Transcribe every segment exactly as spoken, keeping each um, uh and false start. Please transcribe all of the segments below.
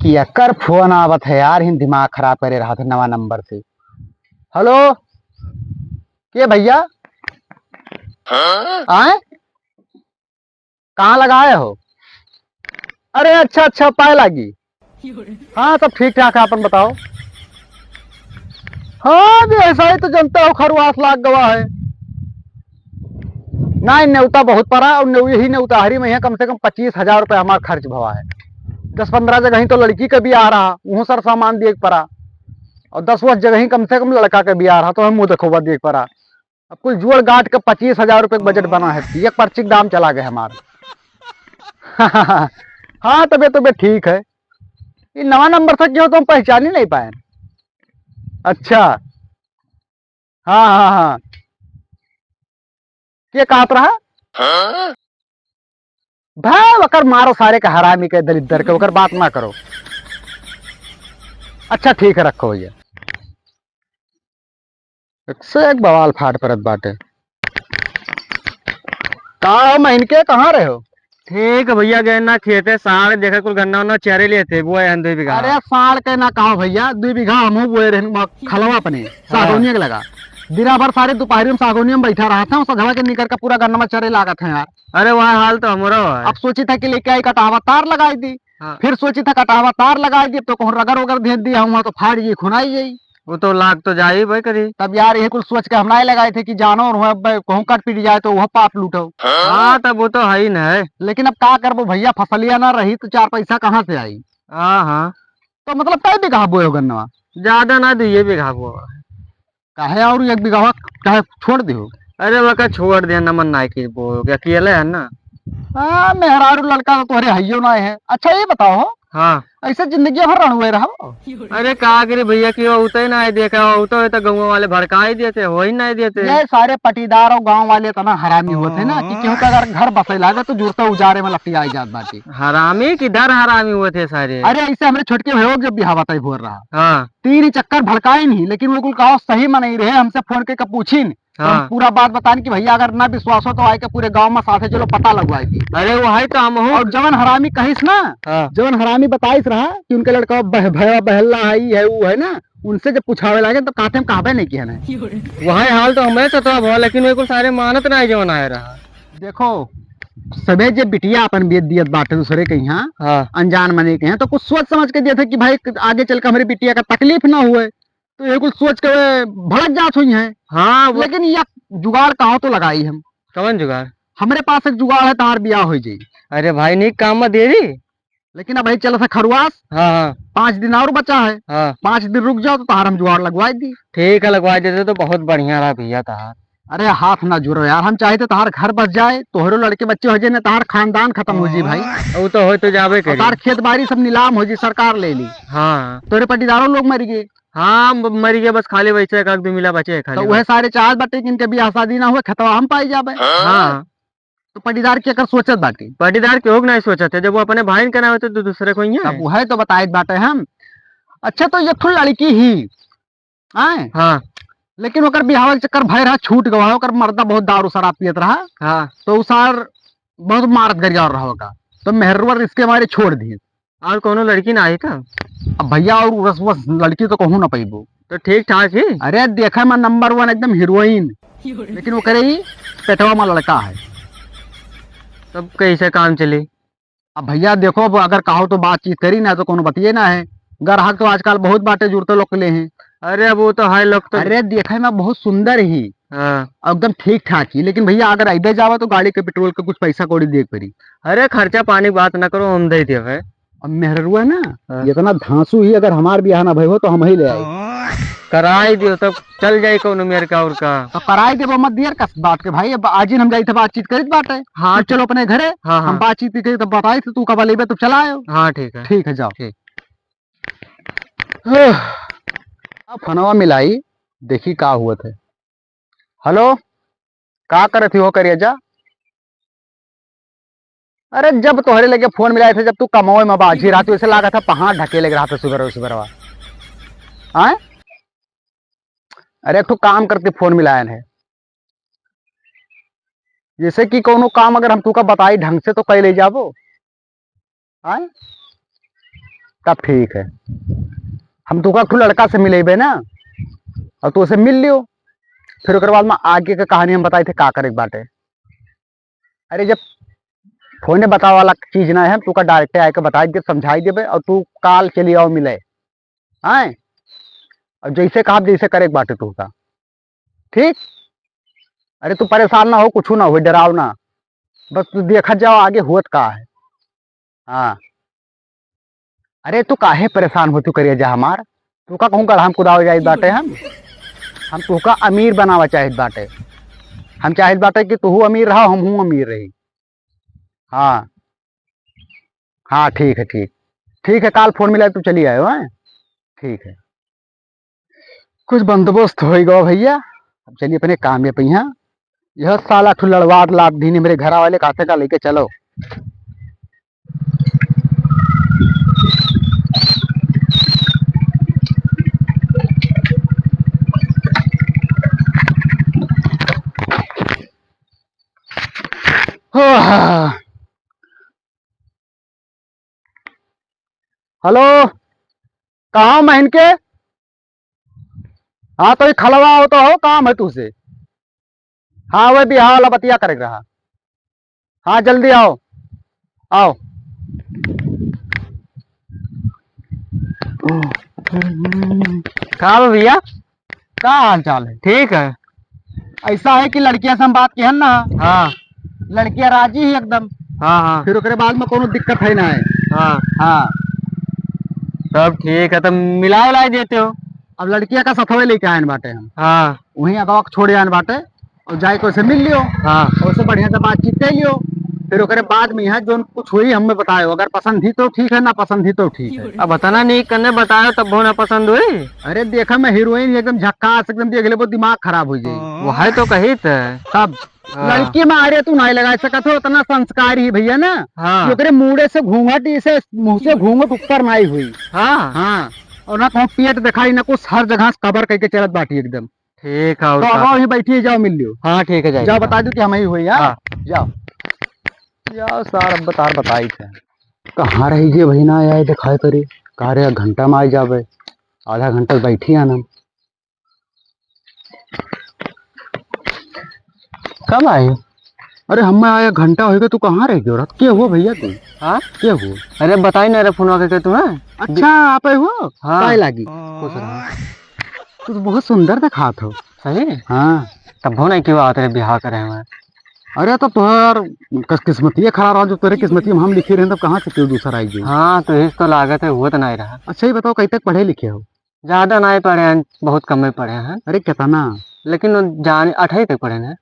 केकर फोन आवत है यार, हिन दिमाग खराब करे रहत है नवा नंबर से। हेलो, के भैया? आए? कहाँ लगाए हो? अरे अच्छा, अच्छा, पाए लागी। हाँ, सब ठीक ठाक है, अपन बताओ। हाँ, व्यवसाय तो जनता हो, खरवास लाग गवा है। नाहीं, नेवता बहुत पड़ा और नेव-, यही नेवताहरी में है, कम से कम पच्चीस हजार रुपया हमार खर्च भवा है। दस पन्द्रह जगह ही तो लड़की के बियाह रहा, उहों सर सामान दिए के पड़ा, और दस वस जगह ही कम से कम लड़का के बियाह रहा, तो हम मुँह देखोबा दिए के पड़ा। अब कुल जोड़ गांठ के पच्चीस हजार रुपये के बजट बना है, एक पर्ची के दाम चला गए हमार। हाँ, तबीयत, तबीयत ठीक है। ये नवा नंबर से क्यों, तो हम पहचान ही नहीं पाए। अच्छा, हाँ, हाँ, हाँ। के कहत रहा? भाई, ओकर मारो सारे के, हरामी के, दलिद्दर के, ओकर बात ना करो। अच्छा, ठीक है, रखो भैया। एक से एक बवाल फाट परत बाटे। का हो महीन के, कहाँ रहे हो? ठीक है भैया, गए ना खेते, साढ़ देखे कुल गन्ना उन्ना चरे लेते, बोए हैं दुई बीघा। अरे साढ़ के ना कहो भैया, दुई बीघा हमहू बोए रहन, म-, खलवा अपने, हाँ। सागौनिया के लगा। दिना भर सारे दोपहरी में सागौनिया में बैठा रहा था, सझवा के निकर के पूरा गन्ना में चरे लागत है यार। अरे वह हाल तो हमरो है। अब सोची था कि लेके आई कटावा तार लगाई दी। हाँ। फिर सोची था कटावा तार लगाई दी, अब तो कहूँ रगड़ वगड़ भेज दिया, वहाँ तो फाड़ गई, खुनाई गई। वो तो लाग तो जाई भाई करी। तब यार, ये कुल सोच के हम नाहीं लगाए थे कि जानो और वह ब-, कहूँ कट पीट जाए तो वह पाप लूटो। हाँ, तब वो तो है ही न है। लेकिन अब का करबो भैया, फसलिया ना रही तो चार पैसा कहाँ से आई? हाँ, हाँ। तो मतलब कै बीघा बोए हो गन्नवा? ज्यादा ना, दुइये बीघा बोआ। काहे और एक बीघा काहे छोड़ दिहो? अरे वका छोड़ दे, नमन नाई की बोए हो गया, अकेले है ना। हाँ, मेहरारू लड़का तो तोहरे हइयो ना है। अच्छा ये बताओ, हाँ। ऐसे जिंदगी भर रणुए रहो? अरे का करी भैया, कि वो उतई ना देखा, वो तो, तो गाँव वाले भड़काई देते, हो ही नहीं देते। ये सारे पटीदार और गाँव वाले इतना हरामी होते हैं ना कि केहू का अगर घर बसे लागे तो जुरता उजारे में लपटियाई जात बाटी। हरामी किधर हरामी होते सारे? अरे ऐसे हमरे छोटके भैया जब बिहावा तय भोर रहा, हाँ। तीन ही चक्कर भड़काई नहीं, लेकिन वो कुल कहा सही में नहीं रहे, हमसे फोन करके पूछिन। तो हम हाँ। पूरा बात बताएन कि भैया अगर ना विश्वास हो तो आए के पूरे गांव में साथे चलो पता लगवाए के। अरे वो है तो हम हूँ। और जवन हरामी कहिस ना, हाँ। जवन हरामी बताइस रहा कि उनके लड़का बह-, भैया बहल्ला है, ई है, वो है ना, उनसे जब पूछावे लागे तो कहते हम कहबे नहीं किया ना। वही हाल तो हमें तो, तो भवा, लेकिन वो कुल सारे मानत ना है जवन आए रहा। देखो, सबे जे बिटिया अपन बेच दियत बाटे दूसरे के यहाँ, हाँ। अनजान मने के यहाँ, तो कुछ सोच समझ के दिया था कि भाई आगे चल के हमारी बिटिया का तकलीफ ना हुए। तो ये कुल सोच के वे भड़क जात हुई हैं। हाँ, वो लेकिन ये जुगाड़ कहाँ तो लगाई हम। कवन जुगाड़? हमरे पास एक जुगाड़ है, तहार बियाह हो जाई। अरे भाई, नीक काम में देरी। लेकिन अब भाई चला था खरवास, हाँ, हाँ। पाँच दिन और बचा है, हाँ। पाँच दिन रुक जाओ तो तहार हम जुगाड़ लगवाई दी। ठीक है, लगवाई देते तो बहुत बढ़िया रहा भैया तहार। अरे हाथ ना जुड़ो यार, हम चाहते तहार घर बस जाए, तोहरो लड़के बच्चे हो जाए ना, तहार खानदान खत्म हो जाए भाई। वो तो हो तो जाबे और करी। तहार खेत बाड़ी सब नीलाम हो जाए, सरकार ले ली। हाँ। तोहरे पटीदारों लोग मर गए। हाँ, म-, मरी गया, बस खाली वैसे एक आध दो मिला बचे हैं खाली तो बस। वह सारे चाहत बाटे कि इनके बियाह शादी ना हुए, खेतवा हम पाई जाबे। हाँ। तो पटीदार के अगर सोचत बाटे। पटीदार के होग नहीं सोचत है, जब वो अपने भाई के ना होते तो दूसरे को ही है। अब वह तो बताइत बाटे हम। अच्छा, तो ये खुद लड़की ही आए? हाँ। लेकिन ओकर बिहाव के चक्कर भय रहा, छूट गवा, ओकर मर्दा बहुत दारू शराब पियत रहा। हाँ। तो उ सार बहुत मारत गरियावत रहा ओका। तो मेहरुआ रिस्क के मारे छोड़ दिए। और कोनो लड़की ना आई का? अब भैया और रस वस लड़की तो कहूँ ना पैबो। तो ठीक ठाक ही? अरे देखे में नंबर वन एकदम हीरोइन, लेकिन वो करे ही पेटवा में लड़का है। तब कैसे काम चली? अब भैया देखो, अब अगर कहो तो बातचीत करी, ना तो कोनो बतिये ना है। ग्राहक तो आजकल बहुत बाटे जुड़ते लोग के लिए हैं। अरे अब वो तो है लोग तो। अरे देखे में बहुत सुंदर ही, हाँ। एकदम ठीक ठाक ही, लेकिन भैया अगर ऐदे जावा तो गाड़ी के पेट्रोल के कुछ पैसा कौड़ी दे पड़ी। अरे खर्चा पानी बात ना करो, हम दे देवे। अब मेहरुआ ना, हाँ। इतना धांसू ही, अगर हमार बियाह ना भय हो तो हम ही ले आई। कराई दियो, तब चल जाई कौनो मेर का और का। तो कराई देबो मत दियर कस बात के भाई, अब आज ही हम जाई थे बातचीत करित बाटे। हाँ, तू चलो अपने घरे, हाँ, हम हाँ। बातचीत करी तब बताई थे, तू कब लेबे तब चला आयो। हाँ, ठीक है। ठीक है, जाओ। ठीक। अब फोनवा मिलाई, देखी का हुआ थे। हेलो, का करत ही हो करेजा? अरे जब तोहरे लगे फोन मिलाए थे, जब तू कमावे में बाजी रहत, वैसे लागत है पहाड़ ढकेले के रहत सुबह सुबह। आए? अरे एक ठो काम करती फोन मिलायन है, जैसे कि कोनो काम अगर हम तुका बताई ढंग से तो कई ले जाबो। आए? तब ठीक है, हम तुका एक ठो लड़का से मिलेबे ना, और तू उसे मिल लियो, फिर ओकर बाद में आगे के कहानी हम बताई थे का करे के बाटे। अरे, जब फोने बतावे वाला चीज ना है, हम तुका डायरेक्टे आके बताई दे, समझाई देबे, और तू काल चली आओ मिले, हैं? और जैसे कहा, जैसे करे के बाटे तुका, ठीक? अरे, तू परेशान ना हो, कुछ ना हो, डराव ना, बस तू देखत जाओ आगे होत का है। हाँ, अरे, तू काहे परेशान हो, तू करिया जा हमार, तू का कहूँ गढ़ा में कुदावे जाइत बाटे हम, हम तुहका अमीर बनावे चाहित बाटे, हम चाहित बाटे कि तुहू अमीर रहा, हमहू अमीर रही। हाँ, हाँ, ठीक है, ठीक, ठीक है, काल फोन मिला, तू चली आयो, हैं? ठीक है। कुछ बंदोबस्त होइ गवा भइया, अब चलिए अपने काम में पहिया। यह साला ठू लड़वाद लाद दीन मेरे घर वाले कहते का लेके चलो। हाँ। हेलो, कहाँ हो महीन के? हाँ, तो ई खलवा आओ तो हो, काम है तुझसे। हाँ, वह बिहाव वाला बतिया करे के रहा। हाँ, जल्दी आओ, आओ। का बा भइया? का हाल चाल है? ठीक है। ऐसा है कि लड़किया से हम बात किहन ना। हाँ। लड़किया राजी ही एकदम। हाँ, हाँ। फिर ओकरे बाद में कोनो दिक्कत है ना है। हाँ। हाँ। तब ठीक है, तब मिला उला देते हो। अब लड़किया का सथवे लेके आयन बाटे हम। हाँ। वहीं अगवा के छोड़े आयन बाटे। और जाए के उसे मिल लियो। हाँ। और उसे बढ़िया से बातचीत कर लियो। फिर ओकरे बाद में यहाँ जोन कुछ हुई, हमें बतायो। अगर पसंद ही तो ठीक है, ना पसंद ही तो ठीक है। अब बताना नहीं, कन्ने बतायो तब वो ना पसंद हुई। अरे देखा, मैं हीरोइन एकदम झक्कास, एकदम देख लेबो, दिमाग खराब हो जाई। वो है तो कही थे। तब हाँ। लड़की में आरे तू नहीं लगा सकत हो, इतना संस्कार ही भइया ना। हाँ। कि ओकरे मुड़े से घूंघट, इसे मुंह से घूंघट ऊपर नहीं हुई। हाँ। हाँ। और ना कहूँ पेट दिखाई, ना कुछ, हर जगह से कवर करके चलत बाटी एकदम। ठीक है, और तो का? अब वहीं बैठी जाओ, मिल लियो। हाँ, ठीक है, जाइए। जाओ, बता दो कि हम ही हुई, हाँ? हाँ। जाओ। जाओ सार, अब बता, बताई थे। कहाँ रह गए भाई, ना आए दिखाई पड़ी। कहाँ रहे, घंटा में आ जावे, आधा घंटा बैठी आना। कब आए? अरे, हमें आया घंटा होइगा, तू कहाँ रह गयो रात? के हो भइया तू? हाँ? के हो? अरे, बताई ना रे, फोनवा करके तू, हाँ? अच्छा, आप आए हो? हाँ। काय लागी? खुश रहो। तू तो बहुत सुंदर दिखात हो। सही? हाँ। तब हो नहीं क्यों आते रहे बिहाव करे हुए? अरे, तो तोहर कस-, किस्मतिये खराब रहा, जो तोरे किस्मतिये में हम लिखे रहे, तब कहाँ से क्यों दूसरा आई गई? हाँ, तो इस तो लागत है, हुआ तो नहीं रहा। अच्छा, ये बताओ, कहीं तक पढ़े लिखे हो? ज्यादा नाहीं पढ़े हैं, बहुत कम में पढ़े हैं। अरे, कितना? लेकिन वो जाने, अठाई तक पढ़े हैं।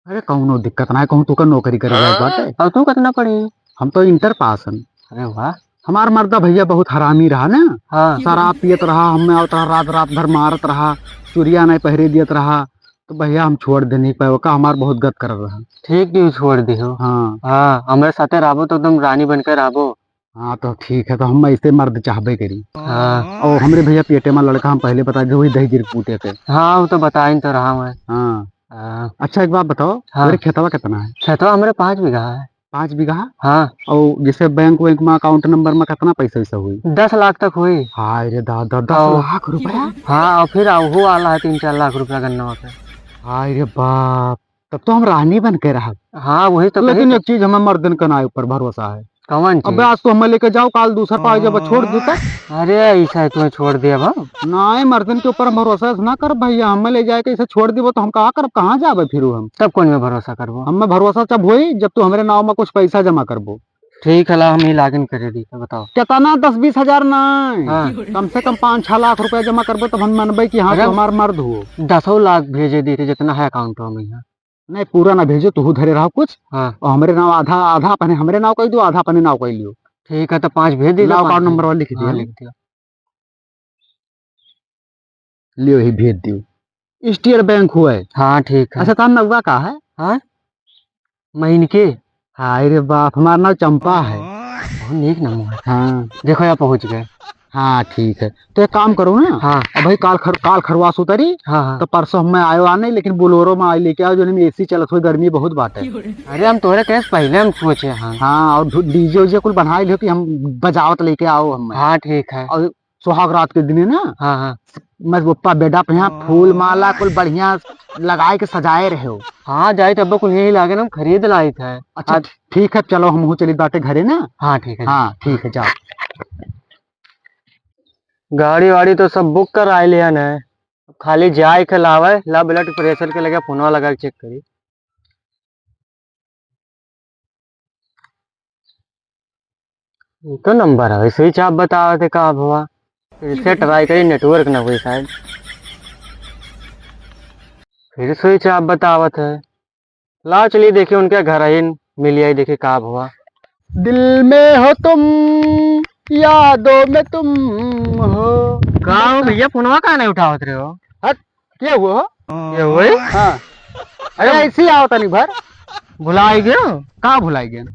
अरे, कौनो दिक्कत नाहीं, कहूँ तू का नौकरी करे जाए बाटे। और तू कितना पढ़ी? हम तो इंटर पास हन। अरे वाह। हमार मर्दा भइया बहुत हरामी रहा ना। हाँ। शराब पियत रहा, हमें आवत रहा, रात, रात भर मारत रहा, चुरिया नाहीं पहरे दियत रहा, तो भइया हम छोड़ देनी पे, ओका हमार बहुत गत करत रहा। ठीक क्यों छोड़ दी हो? हाँ। हाँ, हमरे साथे रहबो तो एकदम रानी बनके रहबो। हाँ, तो ठीक है, तो हम ऐसे मर्द चाहबे करी। हाँ। और हमरे भइया पेटे में लड़का, हम पहले बता दे, वही दही जीर पूते के। हाँ, वो तो बताइन तो रहा मैं। हाँ। हाँ। अच्छा, एक बात बताओ, हाँ। मेरे खेतवा कितना है? खेतवा हमरे पाँच बीघा है। पाँच बीघा? हाँ। और जैसे बैंक वैंक में अकाउंट नंबर में कितना पैसा वैसा हुई? दस लाख तक हुई। हाय रे दादा, दस और लाख रुपया? हाँ, और फिर वो आला है तीन चार लाख रुपया गन्नवा पे। हाय रे बाप। तब तो हम रानी बन के रहब। हाँ, वही तो लेकिन कही। एक चीज हमें मर्दन के ना ऊपर भरोसा है। कौन चीज? अबे आज तो हमें लेके जाओ, काल दूसर पाए जब छोड़ दू तब। अरे, ऐसा है तुम्हें छोड़ दिया बा? नाहीं, मर्दन के ऊपर हम भरोसा ना कर भइया, हमें ले जाए के ऐसे छोड़ दीबो तो हम का करब, कहाँ जाबे फिर हम? तब कौन में भरोसा करबो? हमें भरोसा जब होई, जब तू हमरे नाव में कुछ पैसा जमा करबो। ठीक है, ला हम ही login करे दी, तो बताओ। कितना? दस बीस हजार नाहीं, हाँ। कम से कम पाँच छह लाख रुपया जमा करबो तब हम मनबे कि हाँ, अरे, तू हमार मर्द हो। दसों लाख भेजे दी थे, जितना है अकाउंट में यहाँ। नहीं, पूरा ना भेजो, तू धरे रहो कुछ। हाँ। और हमरे नाव आधा, आधा अपने हमरे नाव कइ दियो, आधा अपने नाव कइ लियो। ठीक है, तो पाँच भेज दीजिए, लाओ, पाँच अकाउंट नंबर वाला लिख दिया। हाँ, लिख दिया। लियो, ही भेज दियो। स्टेट बैंक हुआ है। हाँ, ठीक है। अच्छा, तार नौवा का है? हाँ? महीन के? हाय रे बाप, हमार नाव चंपा है। बहुत नीक नाम है। हाँ। देखो, यहाँ पहुँच गए। हाँ, ठीक है। तो एक काम करो ना। हाँ। अब भाई, काल खर-, काल खरवास उतरी। हाँ, हाँ। तो परसों हमें आयो आने, लेकिन बोलेरो में आई लेके आओ, जो में AC चलत हो, गर्मी बहुत बाटे। अरे, हम तोहरे कहे से पहले हम सोचे हैं। हाँ, और ढु-, DJ उजे कुल बनाए लियो कि हम बजावत लेके आओ हम। हाँ, ठीक है। और सुहाग रात के दिने ना, हाँ, हाँ। मैं ओप्पा बेडा पे यहाँ फूल माला कुल बढ़िया लगाए के सजाए रहे हो। हाँ, जाई तब कुल यही लागे ना, हम खरीद लाई थे। अच्छा, आज ठीक है, चलो हमहू चली बाटे घरे ना। हाँ, ठीक है। हाँ, ठीक है, जाओ। गाड़ी वाड़ी तो सब book कराए लिया न, खाली जाए के लावे, ला blood pressure के लगे फोनवा लगा के check करी। इनका number है, switch off बतावत है, का भवा? फिर से try करी, network ना हुई शायद। फिर switch off बतावत है। लाओ चलिए देखिए उनके घर आइन, मिल आई, देखिए का भवा। दिल में हो तुम, यादों में तुम हो। का हो भैया, फोनवा काहे नहीं उठावत रहे हो? हट, के हुआ हो? के हुए? हाँ। अरे ऐसे ही आओ तनी भर। भुलाई गयो? कहाँ भुलाई गयो?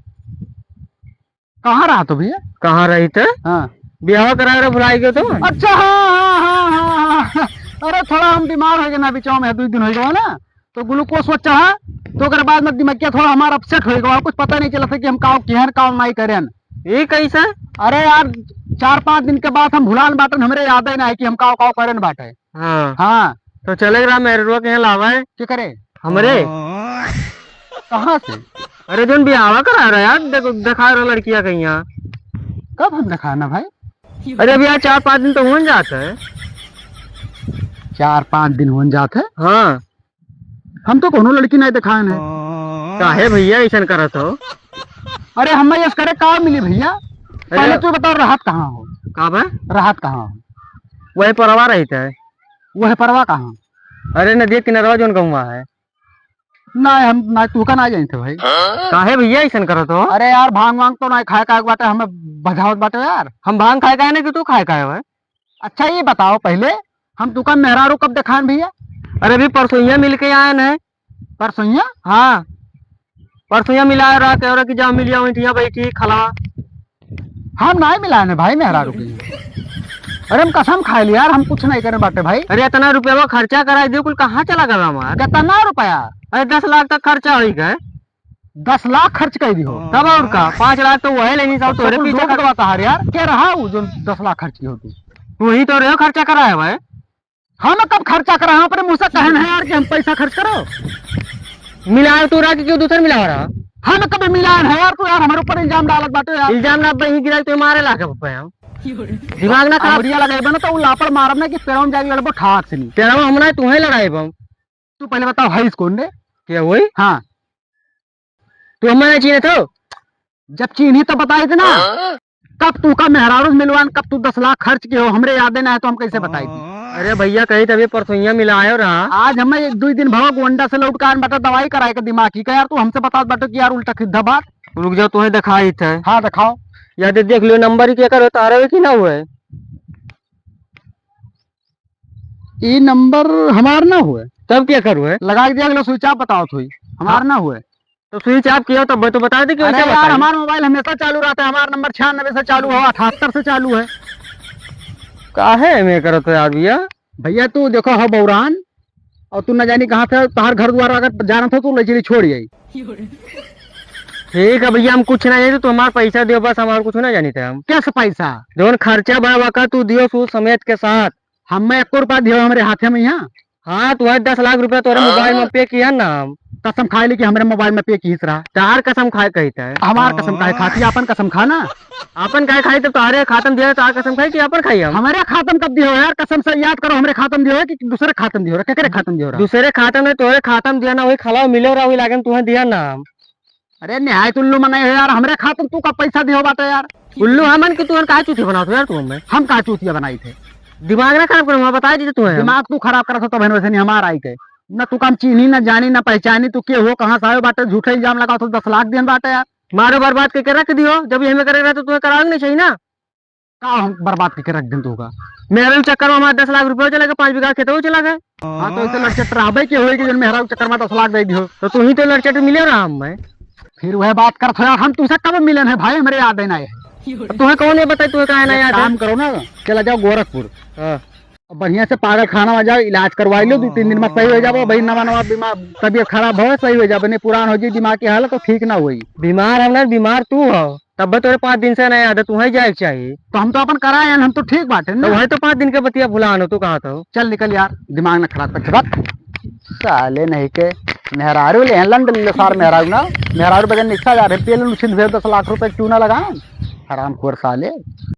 कहाँ रहा तो भैया? कहाँ रही थे? हाँ। बियाह कराए रहे, भुलाई गयो तो? अच्छा, हाँ, हाँ, हाँ, हाँ, हाँ। अरे थोड़ा हम बीमार हो गए ना, बिचाव में दुई दिन हो गया ना, तो glucose वो चढ़ा, तो ओकर बाद में दिमागिया थोड़ा हमारा upset हो गया, कुछ पता नहीं चला था कि हम काव किहन, काव नहीं करेन। ये कैसे? अरे यार, चार पाँच दिन के बाद हम भुलान बाटन, हमरे याद ही ना है कि हम काव काव करेन बाटे। हाँ। हाँ। तो चले रहा मेहरुआ के यहाँ लावा है। के करे? हमरे। कहाँ से? अरे जोन बियाहवा करा रहा यार, देख, दिखा रहा लड़किया के यहाँ। कब हम दिखाना भाई? अरे अभी यार चार पाँच दिन तो होन जात है। चार पाँच दिन होन जात है? हाँ। हम तो कोनो लड़की नहीं दिखाए हैं। काहे भैया ऐसन करत हो? अरे हमें यस करे का मिली भैया? अरे पहले तू बताओ राहत कहाँ हो? का बा? राहत कहाँ हो? वही परवा रहित है। वह परवा कहाँ? अरे नदिया किनारवा जोन गौवा है। ना हम ना तू का ना जानते भाई। काहे भैया ऐसन करत हो? अरे यार भांग वांग तो ना खाए का बाटे, हमें बजावत बाटे यार। हम भांग खाए का है ना कि तू खाए का है भाई? अच्छा ये बताओ पहले, हम तुका मेहरारू कब देखान भैया? अरे अभी परसोइया मिल के आए न। परसोइया? हाँ, परसोइया मिलाए रहा, कह रहा कि जाओ मिलिया वहीं ठिया बैठी खला। हम नाहीं मिलाए न भाई मेहरारू के। अरे हम कसम खाए ली यार, हम कुछ नहीं करे बाटे भाई। अरे इतना रुपया खर्चा कराए दियो, कुल कहाँ चला गवा हमार? कितना रुपया? अरे दस लाख तक खर्चा होई गए। दस लाख खर्च कर दियो। तब और का, पाँच लाख तो वही लेनी सब तोरे कुल पीछे डूब खर्च गवा तहार यार। के रहा वो जो दस लाख खर्च की हो तू? तू ही तो रहे खर्चा कराए भाई। हम कब खर्चा करा? हम अपने मुँह से कहन है यार कि हम पैसा खर्च करो। मिलाए तू रहा कि क्यों दूसर मिला रहा? हम कभी मिलाए है यार, तू यार हमारे ऊपर इल्जाम डालत बाटे यार। इल्जाम ना बही गिरा तो मारे लागे पप्पा हम। दिमाग ना खराब। आइडिया लगाए बना तो वो लापड़ मारब ना कि पेड़ों में जाके लड़बो ठाक से नहीं। पेड़ों हम ना तू है लड़ाई बम। तू पहले बताओ है कौन रे? क्या वही? हाँ। तू हमें नहीं चीन्हे तो? जब चीन्ही तो बताई थी ना। हाँ? कब तू का मेहरारू से मिलवान, कब तू दस लाख खर्च के हो, हमरे यादे ना है तो हम कैसे बताई थी? अरे भैया, कही तभी परसोइया मिला आयो रहा। आज हमें एक दुई दिन भवा गोंडा से लौट के आन बाटा दवाई कराए के दिमाग की का यार, तू हमसे बतात बाटो कि यार उल्टा सीधा बात। रुक जाओ, तुम्हें दिखाई थे। हाँ, दिखाओ। यादे देख लियो, नंबर ही क्या करो, तारा हुए कि ना हुए? ई नंबर हमार ना हुए। तब क्या करू है? लगा के देख लो, switch off बताओ थोई। हमार हाँ। ना हुए। तो switch off किया तब तो बता दे कि अरे वैसे यार, बताइए। हमार मोबाइल हमेशा चालू रहता है, हमार नंबर छियानवे से चालू हो, अठहत्तर से चालू है। काहे में करत हो यार भैया? भैया तू देखो हो बौरान, और तू न जानी कहाँ से तहार घर द्वार अगर जानत हो तो ले चली छोड़ जाई। ठीक है भैया, हम कुछ ना जानी, तू हमार पैसा दियो बस, हमार कुछ ना जानी थे हम। कैसे पैसा? जौन खर्चा बा वका तू दियो सूद समेत के साथ। हमें एको रुपया दियो हमरे हाथे में यहाँ। हाँ, तू है दस लाख रुपया तोरे हाँ। मोबाइल में पे किया ना हम। कसम खाए ली कि हमरे मोबाइल में पे किहिस रहा। तार कसम खाए कहित है। हमार कसम काहे खाती, आपन कसम खा ना। आपन काहे खाई, तब तारे खातम दिया, तार कसम खाई कि आपन खाई हम? हमरे खातम कब दियो यार, कसम से याद करो, हमरे खातम दियो है कि दूसरे खातम दियो रहा, केकरे खातम दियो रहा? दूसरे खातम नहीं, तोरे खातम दिया ना, वही खलाओ मिलो रहा, वही लागन तुहे दिया ना हम। अरे निहायत उल्लू मनाई हो यार, हमरे खातिर तू का पैसा दियो बाटे यार। उल्लू हमन के तू काहे चूतिया बनावत हो यार तू हमें? हम का चूतिया बनाई थे? दिमाग ना खराब करो, हम बता दीजिए तू है। दिमाग तू खराब करत हो तब वैसे नहीं हमार आई के। ना तू काम चीनी, ना जानी, ना पहचानी, तू के हो, कहाँ से आयो बाटे, झूठे इल्जाम लगावत हो, दस लाख दियन बाटे यार। मारो बर्बाद करके रख दियो, जब ये हमें करे रहे तो तुम्हें करावे नहीं चाहिए ना। का हम बर्बाद करके रख दें तू का? मेरे चक्कर में हमारा दस लाख रुपया चला गया, पाँच बीघा खेत वो चला गया। हाँ, तो ऐसे लड़चट रहबे के होई कि जन मेहरा के चक्कर में दस लाख दे दियो। तो तू ही तो लड़चट मिले रहा हम मैं। फिर वह बात करत हो यार, हम तुमसे कब मिलन है भाई, हमरे याद है ना है। अब तुहे कौन ये बताई, तुहे काहे ना एक याद है? काम करो ना, चला जाओ गोरखपुर। हाँ। अब बढ़िया से पागल खाना में जाओ, इलाज करवाई लो, दो तीन दिन में सही हो जाबो। भाई नवा नवा बीमार, तबीयत खराब हो, सही हो जाबो, नहीं पुरान हो जाई दिमाग की हालत तो ठीक ना होई। बीमार हम ना, बीमार तू हो, तब तोरे पाँच दिन से ना याद है, तुहे जाए के चाहिए। तो हम तो अपन कराए हैं, हम तो ठीक बाटे तो ना। वही तो पाँच दिन के बतिया भुलान हो, तू कहा था? चल निकल यार, दिमाग ना खराब कर, चल। साले नहीं के मेहरारू ले हैं, लंड ले सार मेहरारू ना, मेहरारू बगैर निकसा जा रहे, पेल उछिन भेज दस लाख रुपए क्यों ना लगाएं, हरामखोर साले।